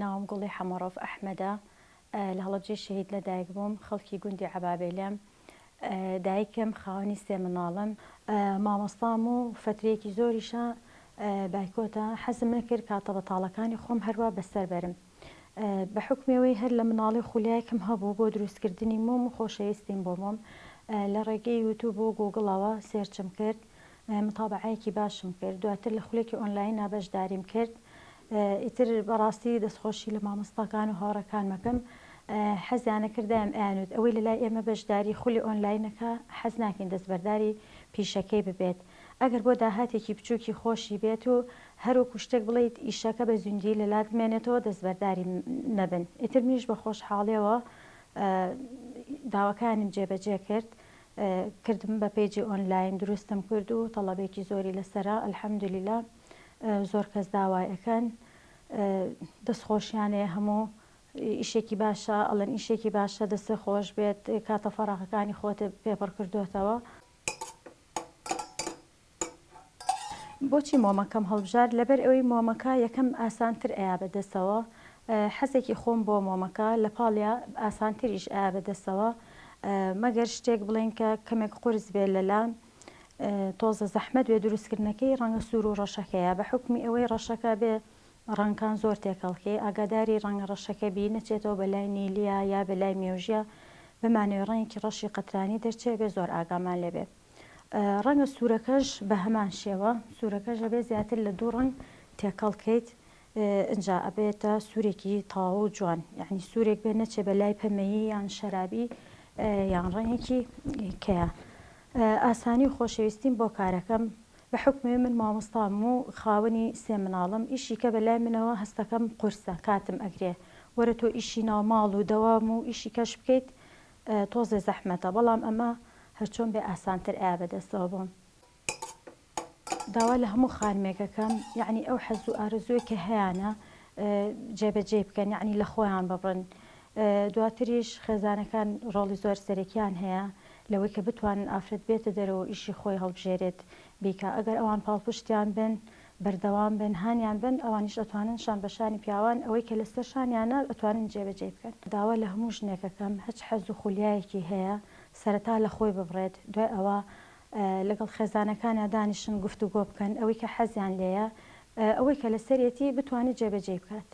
ناوم گوڵی حەمەڕەوف ئەحمەدە، لە هەڵەبجەی شەهید لەدایک بووم، خەڵکی گوندی عەبابێلێم، دایکم خاوەنی سێ مناڵم. مامۆستام و فەترەیەکی زۆریشە بایکۆتە، حەزم نەکرد کاتە بەتاڵەکانی خۆم هەروا بەسەر بەرم. بە حوکمی ئەوەی هەر لە مناڵی خولیایەکم هەبوو بۆ دروستکردنی مۆم و خۆشەویستیم بۆ مۆم، لە ڕێگەی یوتوب و گووگڵەوە search م کرد، متابەعەیەکی باشم کرد، دواتر لە خولێکی ئۆنلایندا بەشداریم کرد، ئیتر بەڕاستی دەستخۆشی لە مامۆستاکان و هاوڕێکانم ئەکەم، حەزیان ئەکرد دایم ئەیانوت ئەوەی لەلای ئێمە بەشداری خولی ئۆنلاینەکە حەز ناکەین دەستبەرداری پیشەکەی ببێت، ئەگەر بۆ داهاتێکی بچوکی خۆشی بێت و هەروەکو شتێک بڵێیت ئیشەکە بە زیندویی لەلات بمێنێتەوە دەستبەرداری نەبن، ئیتر منیش بە خۆشحاڵیەوە داواکانیم جێبەجێ کرد. کردم بە page ی ئۆنلاین دروستم کرد و تەڵەبێکی زۆری لەسەرە الحمدللە زۆر کەس داوای ئەکەن دەست خۆشیانەیە هەموو ئیشێکی باشە ئەڵێن ئیشێکی باشە دەستێ خۆش بێت کاتە فەراغەکانی خۆت پێ پڕ کردۆتەوە. بۆچی مۆمەکەم هەڵبژارد لەبەر ئەوەی مۆمەکە یەکەم ئاسانتر ئەیا بە دەستەوە حەزێکی خۆم بۆ مۆمەکە لە پاڵیا ئاسانتریش ئەیا بە دەستەوە مەگەر شتێک بڵێن کە کەمێک قورس بێ لەلام تۆزە زەحمەت بێ دروستکردنەکەی ڕەنگە سوور و ڕەشەکەیە بە حوکمی ئەوەی ڕەشەکە بێ ڕەنگەکان زۆر تێکەڵکەی ئاگاداری ڕەنگە ڕەشەکە بی نەچێتەوە بە لای نیلیا یا بە لای مێوژیا بمانەوێ ڕەنگێکی ڕەشی قەترانی دەرچێ بێ زۆر ئاگامان لێ بێ. ڕەنگە سوورەکەش بە هەمان شێوە، سوورەکەش ئەبێ زیاتر لە دوو ڕەنگ تێکەڵ کەیت ئینجا ئەبێتە سوورێکی تەواو و جوان، یەعنی سوورێک بێ نەچێ بە لای پەمەیی یان شەرابی یان ڕەنگێکی کەیە. ئاسانی و خۆشەویستیم بۆ کارەکەم، بە حوکمی من مامۆستام و خاوەنی سێ مناڵم، ئیشی کە بە لای منەوە هەستەکەم قورسە کاتم ئەگرێ، وەرە تۆ ئیشی ناوماڵ و دەوام و ئیشی کەش بکەیت تۆزێ زەحمەتە بەڵام ئەمە هەرچۆن بێ ئاسانتر ئەیا بەدەستەوە بۆم. داوا لە هەموو خانمێک ئەکەم یەعنی ئەو حەز و ئارەزووەی کە هەیانە جێبەجێی بکەن یەعنی لە خۆیان ببڕن دواتریش خێزانەکان ڕۆڵی زۆر سەرەکیان هەیە لەوەی کە بتوانن ئافرەت بێتە دەرەوە و ئیشی خۆی هەڵبژێرێت بیکا ئەگەر ئەوان پاڵپشتیان بن بەردەوام بن هانیان بەن ئەوانیش ئەتوانن شان بە شانی پیاوان ئەوەی کە لەسەر شانیانە ئەتوانن جێبەجێی بکەن. داوا لە هەموو ژنێک ئەکەم هەچ حەز و خولیایەکی هەیە سەرەتا لە خۆی ببڕێت دوای ئەوە لەگەڵ خێزانەکانیا دانیشن گفتوگۆ بکەن ئەوەی کە حەزیان لێیە ئەوەی کە لەسەرێتی بتوانێت جێبەجێی بکات.